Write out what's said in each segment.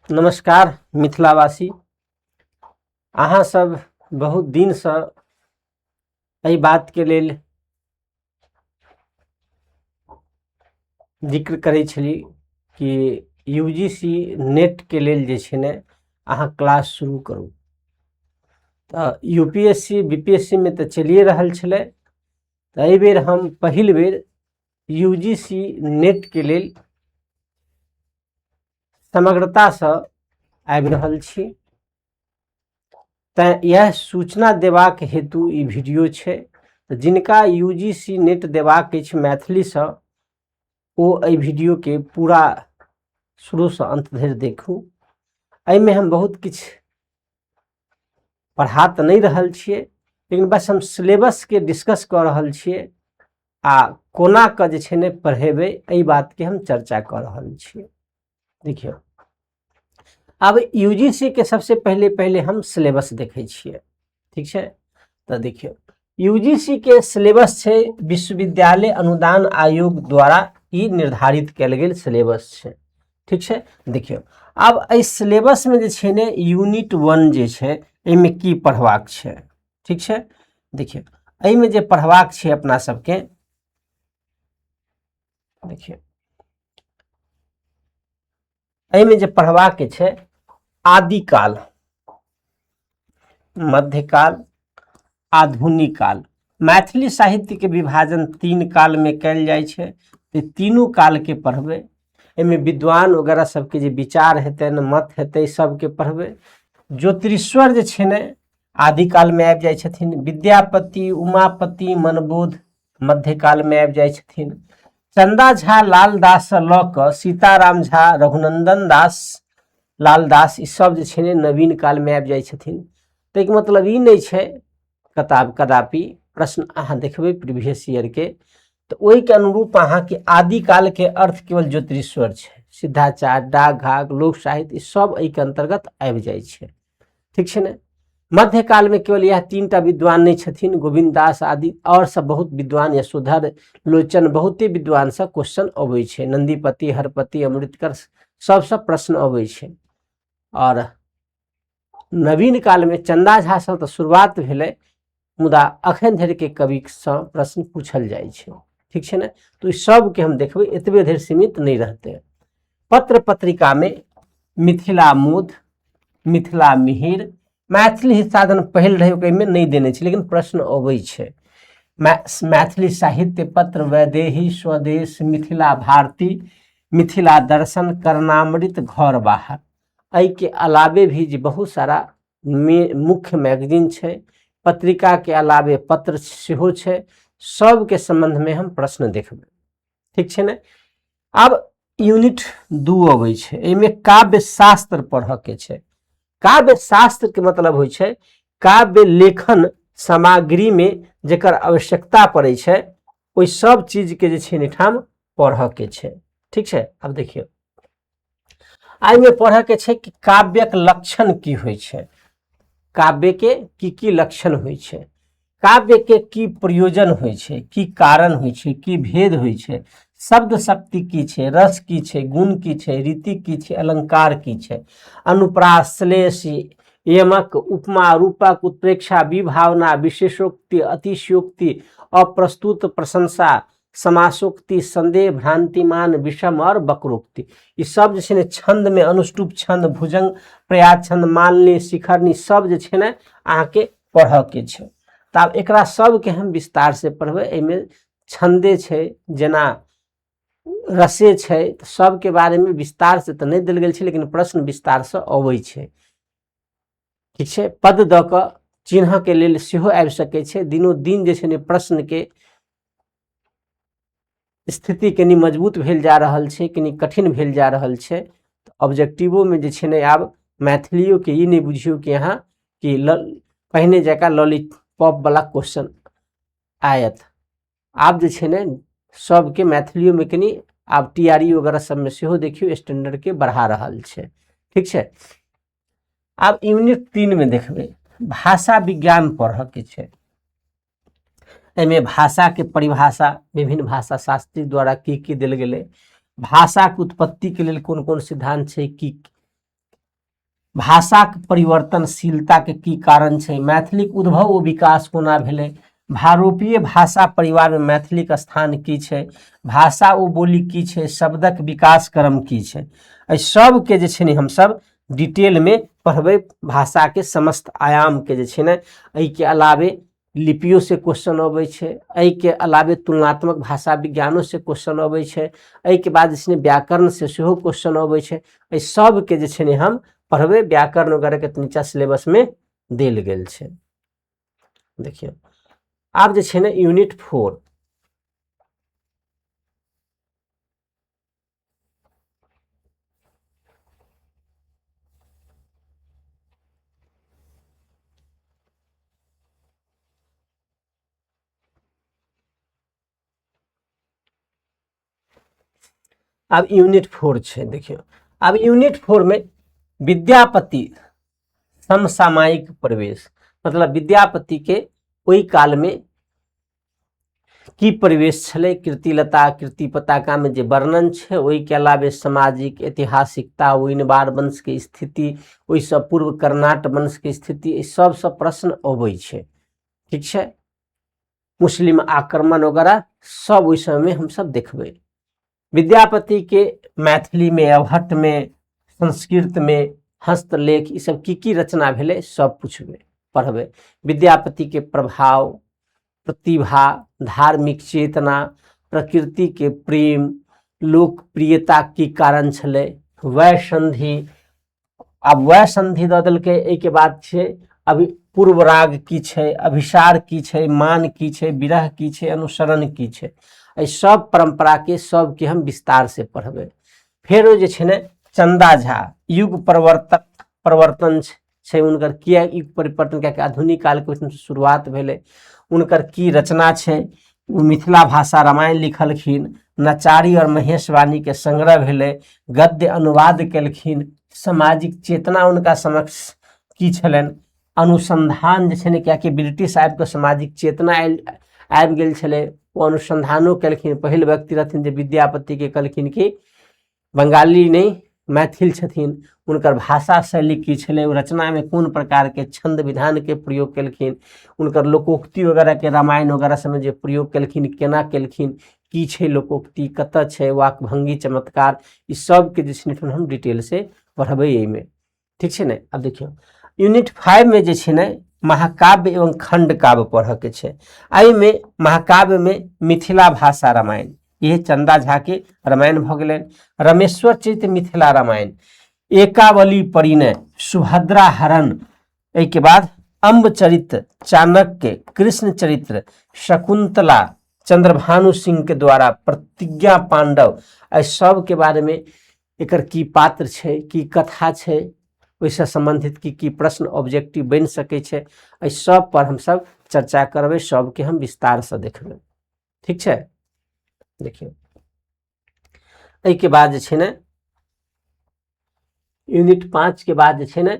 नमस्कार मिथिलावासी, अहाँ सब बहुत दिनसँ एहि बातके लेल जिक्र करै छली कि you ji C नेटके लेल जे छै ने अहाँ क्लास शुरू करू। तऽ U P S C B P S C मे तऽ चलिए रहल छलै, तऽ एहिबेर हम पहिल बेर you ji C नेटके लेल समग्रतासँ आबि रहल छी। तैँ इएह सूचना देबाक हेतु ई वीडियो छै। तऽ जिनका you ji C net देबाक अछि मैथिलीसँ, ओ एहि वीडियोके पूरा शुरूसँ अन्त धरि देखू। एहिमे हम बहुत किछु पढ़ा तऽ नहि रहल छियै, लेकिन बस हम सिलेबसके डिस्कस कऽ रहल छियै आ कोना कऽ जे छै ने पढ़ेबै, एहि बातके हम चर्चा कऽ रहल छियै। देखियौ, आब you ji C के सबसे पहले पहले हम सिलेबस देखै छियै, ठीक छै? तऽ देखियौ, you ji C के सिलेबस छै, विश्वविद्यालय अनुदान आयोग द्वारा ई निर्धारित कयल गेल सिलेबस छै, ठीक छै? देखियौ, आब एहि सिलेबसमे जे छै ने यूनिट 1 जे छै, एहिमे की पढ़बाक छै, ठीक छै? देखियौ, एहिमे जे पढ़बाक छै अपना सबके, देखियौ, एहिमे जे पढ़बाक छै आदिकाल, मध्यकाल, आधुनिक काल। मैथिली साहित्यके विभाजन 3 कालमे कयल जाइ छै, तऽ तीनू कालके पढ़बै। एहिमे विद्वान वगैरह सबके जे विचार हेतनि, मत हेतै, सबके पढ़बै। ज्योतिरीश्वर जे छै ने आदिकालमे आबि जाइ छथिन, विद्यापति, उमापति, मनबोध मध्यकालमे आबि जाइ छथिन, चंदा झा लालदाससँ लऽ कऽ सीताराम झा, रघुनंदन दास, लालदास, ई सब जे छै ने नवीन कालमे आबि जाइ छथिन। ताहिके मतलब ई नहि छै कताब कदापि प्रश्न अहाँ देखबै प्रीवियस ईयरके, तऽ ओहिके अनुरूप अहाँके आदिकालके अर्थ केवल ज्योतिरीश्वर छै। सिद्धाचार, डाक घाक, लोक साहित्य, ई सब एहिके अन्तर्गत आबि जाइ छै, ठीक छै ने? मध्यकालमे केवल इएह 3टा विद्वान नहि छथिन, गोविन्द दास आदि आओर सब बहुत विद्वान, यशोधर, लोचन, बहुते विद्वानसँ क्वेश्चन अबै छै। नन्दीपति, हरपति, अमृतकर, सबसँ प्रश्न अबै छै। आओर नवीन कालमे चन्दा झासँ तऽ शुरुआत भेलै, मुदा अखन धरिके कविसँ प्रश्न पूछल जाइ छै, ठीक छै ने? तऽ ओहि सबके हम देखबै, एतबे धरि सीमित नहि रहतै। पत्र पत्रिकामे मिथिला मोद, मिथिला मिहिर, मैथिली हित साधन पहिल रहै, ओहिमे नहि देने छै, लेकिन प्रश्न अबै छै। मैथिली साहित्य पत्र वैदेही, स्वदेश, मिथिला भारती, मिथिला दर्शन, कर्णामृत, घर बाहर। एहिके अलावे भी जे बहुत सारा मुख्य मैगजीन छै, पत्रिकाके अलावे पत्र सेहो छै, सबके सम्बन्धमे हम प्रश्न देखबै, ठीक छै ने? आब यूनिट 2 अबै छै, एहिमे काव्य शास्त्र पढ़ऽके छै। काव्य शास्त्रके मतलब होइ छै काव्य लेखन सामग्रीमे जकर आवश्यकता पड़ै छै, ओहि सब चीजके जे छै एहिठाम पढ़ऽके छै, ठीक छै? आब देखियौ, एहिमे पढ़ऽके छै कि काव्यक लक्षण की होइ छै, काव्यके की की लक्षण होइ छै, काव्यके की प्रयोजन होइ छै, की कारण होइ छै, की भेद होइ छै, शब्द शक्ति की छै, रस की छै, गुण की छै, रीति की छै, अलंकार की छै, अनुप्रास, श्लेष, यमक, उपमा, रूपक, उत्प्रेक्षा, विभावना, विशेषोक्ति, अतिशयोक्ति, अप्रस्तुत प्रशंसा, समासोक्ति, संदेह, भ्रांतिमान, विषम और वक्रोक्ति, ई सब जे छै ने छंद में अनुष्टुप छंद, भुजंग प्रयात छंद, मालिनी, शिखरनी, सब जे छै ने अहाँके पढ़ऽ के छै। तऽ आब एकरा सबके हम विस्तार से पढ़बै। एहिमे छंदे छै, जेना रसे छै, तऽ सबके बारेमे विस्तार से तऽ नहि देल गेल छै, लेकिन प्रश्न विस्तार से अबै छै, ठीक छै? पद दऽ कऽ चिन्हके लेल सेहो आबि सकै छै। दिनो दिन जे छै ने प्रश्नके स्थिति कनि मजबूत भेल जा रहल छै, कनि कठिन भेल जा रहल छै। ऑब्जेक्टिवोमे जे छै ने आब मैथिलियोके ई नहि बुझियौ कि अहाँ कि पहिने जकाँ लॉलीपॉप वाला क्वेश्चन आयत। आब जे छै ने सबके मैथिलियोमे कनि आब टी आर ई वगैरह सबमे सेहो देखियौ स्टैंडर्डके बढ़ा रहल छै, ठीक छै? आब यूनिट 3 मे देखबै, भाषा विज्ञान पढ़ऽके छै। एहिमे भाषाके परिभाषा विभिन्न भाषा शास्त्री द्वारा की की देल गेलै, भाषाके उत्पत्तिके लेल कोन कोन सिद्धांत छै, की भाषाक परिवर्तनशीलताके की कारण छै, मैथिलीक उद्भव ओ विकास कोना भेलै, भारोपीय भाषा परिवारमे मैथिलीक स्थान की छै, भाषा ओ बोली की छै, शब्दक विकास क्रम की छै, एहि सबके जे छै ने हमसब डिटेलमे पढ़बै। भाषाके समस्त आयामके जे छै ने, एहिके अलावे लिपियो से क्वेश्चन अबै छै, एहिके अलावे तुलनात्मक भाषा विज्ञानो से क्वेश्चन अबै छै, एहिके बाद जे छै ने व्याकरण से सेहो क्वेश्चन अबै छै। एहि सबके जे छै ने हम पढ़बै। व्याकरण वगैरहके नीचा सिलेबसमे देल गेल छै। देखियौ आब जे छै ने यूनिट 4, आब यूनिट 4 छै। देखियौ आब यूनिट 4 में विद्यापति समसामयिक प्रवेश, मतलब विद्यापति के ओहि काल में की परिवेश छलै, कीर्तिलता कीर्ति पताका में जे वर्णन छै, ओहिके अलावे सामाजिक ऐतिहासिकता, ओइनवार वंश के स्थिति, ओहिसँ पूर्व कर्नाट वंश के स्थिति, एहि सबसँ प्रश्न अबै छै। ठीक छै, मुस्लिम आक्रमण वगैरह सब ओहि समय में हमसब देखबै। विद्यापति के मैथिली में, अवहट्ठ में, संस्कृत में हस्तलेख, ई सब की की रचना भेलै सब पुछबै, पढ़बै। विद्यापति के प्रभाव, प्रतिभा, धार्मिक चेतना, प्रकृति के प्रेम, लोकप्रियता की कारण छलै, वैसंधि, आब वएह संधि दऽ देलकै। एहिके बाद छै अभी पूर्व राग की छै, अभिसार की छै, मान की छै, विरह की छै, अनुसरण की छै, एहि सब परम्पराके सबके हम विस्तार से पढ़बै। फेरो जे छै ने चंदा झा युग प्रवर्तक प्रवर्तन छै हुनकर, किया युग परिवर्तन, कियाकि आधुनिक कालके ओहिठाम शुरुआत भेलै, हुनकर की रचना छै, ओ मिथिला भाषा रामायण लिखलखिन, नचारी और महेशवाणी के संग्रह भेलै, गद्य अनुवाद केलखिन, सामाजिक चेतना हुनका समक्ष की छलनि, अनुसंधान जे छै ने, कियाकि ब्रिटिश आबि कऽ सामाजिक चेतना आयल आबि गेल छलै, ओ अनुसंधानो केलखिन। पहिल व्यक्ति रहथिन जे विद्यापतिके कहलखिन कि बंगाली नहि मैथिल छथिन, हुनकर भाषा शैली की छलै, ओ रचनामे कोन प्रकारके छन्द विधानके प्रयोग केलखिन, हुनकर लोकोक्ति वगैरहके रामायण वगैरह सबमे जे प्रयोग केलखिन केना केलखिन, की छै लोकोक्ति, कतऽ छै वाकभंगी चमत्कार, ई सबके जे छै ने हम डिटेल से पढ़बै एहिमे। ठीक छै ने। आब देखियौ यूनिट 5 में जे छै ने महाकाव्य एवं खंड काव्य पढ़ऽ के छै। एहिमे महाकाव्य में मिथिला भाषा रामायण, इहे चंदा झा के रामायण भऽ गेलनि, रमेश्वर चरित मिथिला रामायण, एकावली परिणय, सुभद्रा हरण, एहिके बाद अम्ब चरित्र, चाणक्य, कृष्ण चरित्र, शकुंतला, चंद्रभानु सिंह के द्वारा प्रतिज्ञा पांडव, एहि सब के बारे में एकर की पात्र छै, की कथा छै, ओहिसँ सम्बन्धित की की प्रश्न ऑब्जेक्टिव बनि सकै छै, एहि सब पर हमसब चर्चा करबै, सबके हम विस्तारसँ देखबै। ठीक छै। देखियौ एहिके बाद जे छै ने यूनिट 5 के बाद जे छै ने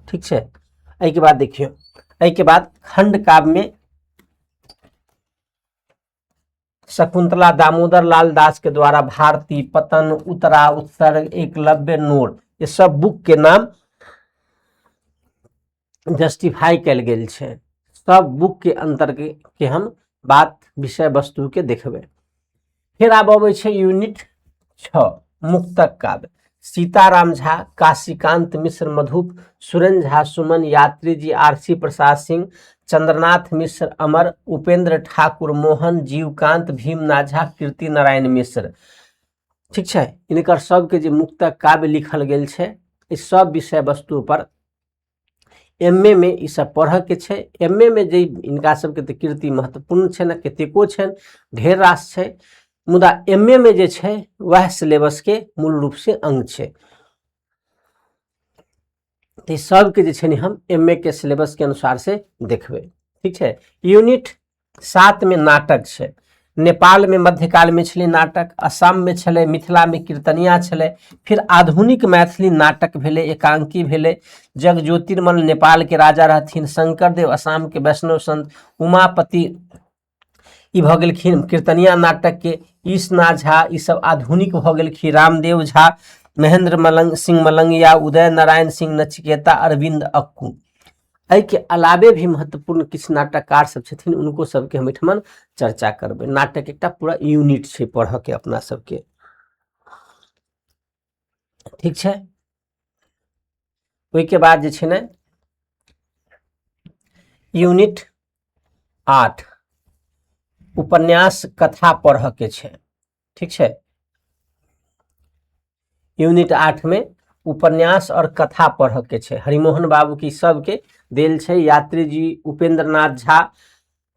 ठीक छै। एहिके बाद देखियौ एहिके बाद खंड काव्य में शकुंतला दामोदर लाल दास के द्वारा भारती, पतन, उत्तरा, उत्सर्ग, एकलव्य, नोर, ये सब बुक के नाम जस्टिफाई कयल गेल छै। सब बुक के अंतर के हम बात विषय वस्तु के देखबै। फिर आब अबै छै यूनिट 6 मुक्तक काव्य। सीताराम झा, काशीकांत मिश्र मधुप, सुरेंद्र झा सुमन, यात्री जी, आरसी प्रसाद सिंह, चंद्रनाथ मिश्र अमर, उपेंद्र ठाकुर मोहन, जीवकांत, भीमनाथ झा, कीर्ति नारायण मिश्र। ठीक छै। इनकर सबके जे मुक्तक काव्य लिखल गेल छै, ई सब विषय वस्तु पर एम ए में ई सब पढ़ऽ के छै। एम ए में जे इनका सबके तऽ कृति महत्वपूर्ण छै ने, कतेको छनि, ढेर रास छै, मुदा एम ए में जे छै वएह सिलेबस के मूल रूप से अंग छै। तऽ ई सबके जे छै ने हम एम ए के सिलेबस के अनुसार से देखबै। ठीक छै। यूनिट 7 में नाटक छै। नेपालमे मध्यकालमे छलै नाटक, असममे छलै, मिथिलामे कीर्तनिया छलै। फिर आधुनिक मैथिली नाटक भेलै, एकांकी भेलै। जगज्योतिर्मल नेपालके राजा रहथिन, शंकरदेव असमके वैष्णव संत, उमापति ई भऽ गेलखिन कीर्तनिया नाटकके, ईशनाथ झा ई सब आधुनिक भऽ गेलखिन, रामदेव झा, महेंद्र मलंग सिंह मलंगिया, उदय नारायण सिंह नचिकेता, अरविंद अक्कू। एहिके अलावे भी महत्वपूर्ण किछु नाटककार सब छथिन, उनको सबके हम एहिठमन चर्चा करबै। नाटक एकटा पूरा यूनिट छै पढ़ऽके अपना सबके, ठीक छै। ओहिके बाद जे छै ने यूनिट 8 उपन्यास कथा पढ़ऽके छै, ठीक छै। यूनिट 8 में उपन्यास और कथा पढ़ऽ के छै। हरिमोहन बाबू की सबके देल छै, यात्री जी, उपेंद्र नाथ झा,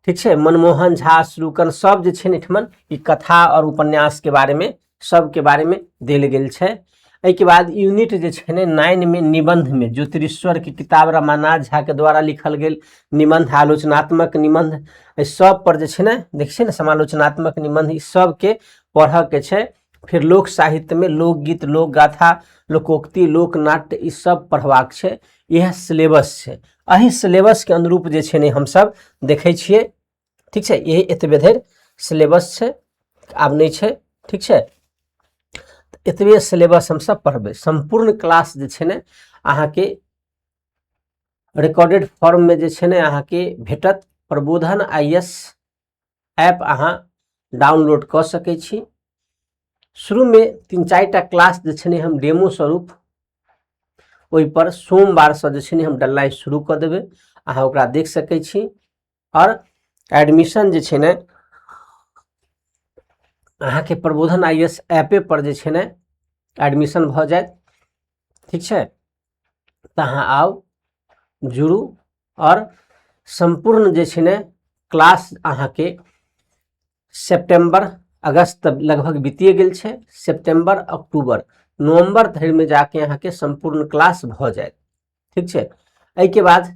ठीक छै, मनमोहन झा, श्रुकन, सब जे छै ने एहिठमन ई कथा और उपन्यास के बारे में सबके बारे में देल गेल छै। एहिके बाद यूनिट जे छै ने 9 में निबंध में ज्योतिरीश्वर के किताब रमानाथ झा के द्वारा लिखल गेल निबंध, आलोचनात्मक निबंध, एहि सब पर जे छै ने देखै छियै ने समालोचनात्मक निबंध, ई सबके पढ़ऽ के छै। फिर लोक साहित्य में लोकगीत, लोक गाथा, लोकोक्ति, लोक नाट्य, ई सब पढ़बाक छै। इएह सिलेबस छै। एहि सिलेबस के अनुरूप जे छै ने हमसब देखै छियै, ठीक छै। यही एतबे धरि सिलेबस छै, आब नहि छै, ठीक छै। एतबे सिलेबस हमसब पढ़बै। सम्पूर्ण क्लास जे छै ने अहाँके रिकॉर्डेड फॉर्म में जे छै ने अहाँके भेटत। प्रबोधन I S app अहाँ डाउनलोड कऽ सकै छी। शुरूमे 3-4 टा क्लास जे छै ने हम डेमो स्वरूप ओहिपर सोमवारसँ जे छै ने हम डलनाइ शुरू कऽ देबै, अहाँ ओकरा देख सकै छी। आओर एडमिशन जे छै ने अहाँके प्रबोधन I S एपे पर जे छै ने एडमिशन भऽ जायत, ठीक छै। तऽ अहाँ आउ, जुड़ू आओर सम्पूर्ण जे छै ने क्लास अहाँके सितम्बर अगस्त तक लगभग बीतिए गेल छै, सितम्बर अक्टूबर नवम्बर धरिमे जाके अहाँके सम्पूर्ण क्लास भऽ जायत, ठीक छै। एहिके बाद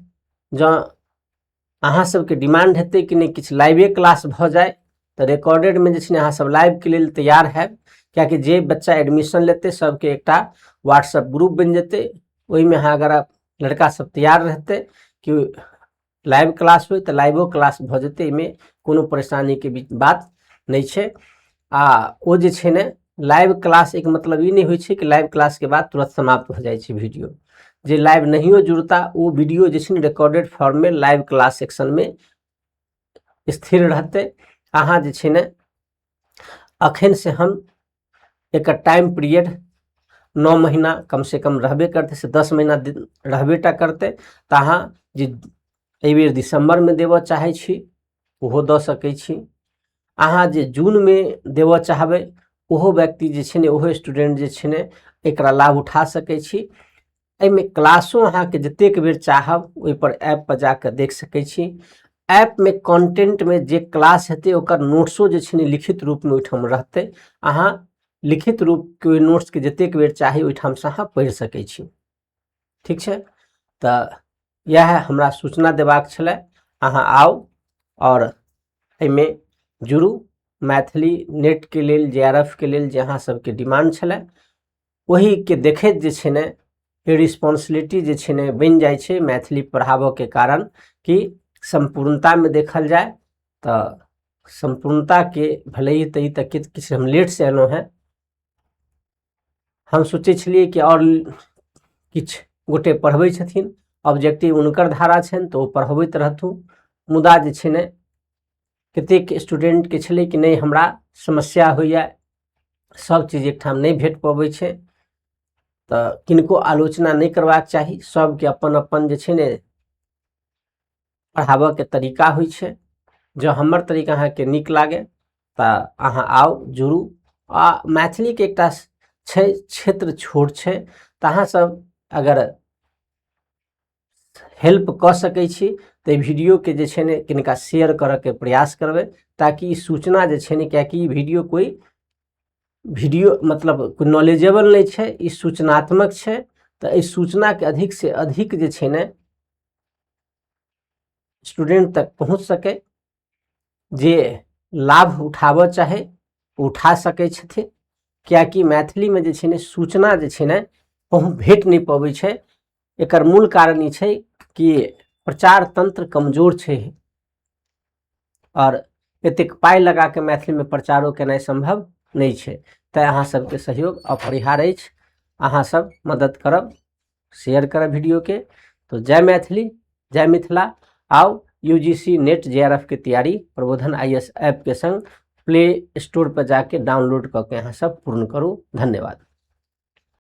जँ अहाँ सबके डिमांड हेतै कि नहि किछु लाइवे क्लास भऽ जाय तऽ रिकॉर्डेडमे जे छै ने अहाँ सब लाइवके लेल तैयार हैब, कियाकि जे बच्चा एडमिशन लेतै सबके एकटा व्हाट्सएप ग्रुप बनि जेतै, ओहिमे अहाँ अगर लड़का सब तैयार रहतै कि लाइव क्लास होइ तऽ लाइवो क्लास भऽ जेतै, एहिमे कोनो परेशानीके बात नहि छै। आ ओ जे छै ने लाइव क्लास एक मतलब ई नहि होइ छै कि लाइव क्लासके बाद तुरंत समाप्त भऽ जाइ छै वीडियो। जे लाइव नहियो जुड़ता ओ वीडियो जे छै ने रिकॉर्डेड फॉर्ममे लाइव क्लास सेक्शनमे स्थिर रहतै। अहाँ जे छै ने अखन से हम एकर टाइम पीरियड 9 महीना कम से कम रहबे करतै, से 10 महीना रहबे टा करतै। तऽ अहाँ जे एहिबेर दिसम्बरमे देबऽ चाहै छी ओहो दऽ सकै छी, अहाँ जे जूनमे देबऽ चाहबै ओहो व्यक्ति जे छै ने ओहो स्टूडेंट जे छै ने एकरा लाभ उठा सकै छी। एहिमे क्लासो अहाँके जतेक बेर चाहब ओहिपर ऐपपर जाकऽ देख सकै छी। ऐपमे कॉन्टेंटमे जे क्लास हेतै ओकर नोट्सो जे छै ने लिखित रूपमे ओहिठाम रहतै, अहाँ लिखित रूपके ओहि नोट्सके जतेक बेर चाही ओहिठामसँ अहाँ पढ़ि सकै छी, ठीक छै। तऽ इएह हमरा सूचना देबाक छलै। अहाँ आउ आओर एहिमे जुड़ू। मैथिली नेटके लेल जे आर एफ के लेल जे अहाँ सबके डिमांड छलै ओहिके देखैत जे छै ने रिस्पॉन्सिबिलिटी जे छै ने बनि जाइ छै मैथिली पढ़ाबऽके कारण कि सम्पूर्णतामे देखल जाय तऽ सम्पूर्णताके भले ही तऽ ई तऽ किछु हम लेटसँ एलहुँ हेँ, हम सोचै छलियै कि आओर किछु गोटे पढ़बै छथिन, ऑब्जेक्टिव हुनकर धारा छनि तऽ ओ पढ़बैत रहथुन, मुदा जे छै ने कतेक स्टूडेंटके छलै कि नहि हमरा समस्या होइए, सब चीज एकठाम नहि भेट पबै छै, तऽ किनको आलोचना नहि करबाक चाही, सबके अपन अपन जे छै ने पढ़ाबऽके तरीका होइ छै। जँ हमर तरीका अहाँके नीक लागै तऽ अहाँ आउ जुड़ू। आ मैथिलीके एकटा छै क्षेत्र छोट छै तऽ अहाँ सब अगर हेल्प कऽ सकै छी तऽ एहि वीडियोके जे छै ने किनका शेयर करऽके प्रयास करबै ताकि ई सूचना जे छै ने, कियाकि ई वीडियो कोइ वीडियो मतलब कोइ नॉलेजेबल नहि छै, ई सूचनात्मक छै, तऽ एहि सूचनाके अधिक से अधिक जे छै ने स्टूडेंट तक पहुँच सकै, जे लाभ उठाबऽ चाहै उठा सकै छथिन, किएकि मैथिलीमे जे छै ने सूचना जे छै ने कहूँ भेट नहि पबै छै। एकर मूल कारण ई छै कि प्रचार तंत्र कमजोर छै आओर एतेक पाइ लगा कऽ मैथिलीमे प्रचारो केनाइ सम्भव नहि छै। तैँ अहाँ सबके सहयोग अपरिहार्य अछि। अहाँ सब मदद करब, शेयर करब वीडियोके। तो जय मैथिली, जय मिथिला। आउ UGC net JRF के तैयारी प्रबोधन IS app के संग प्ले स्टोर पर जाके डाउनलोड कऽ के अहाँ सब पूर्ण करू। धन्यवाद।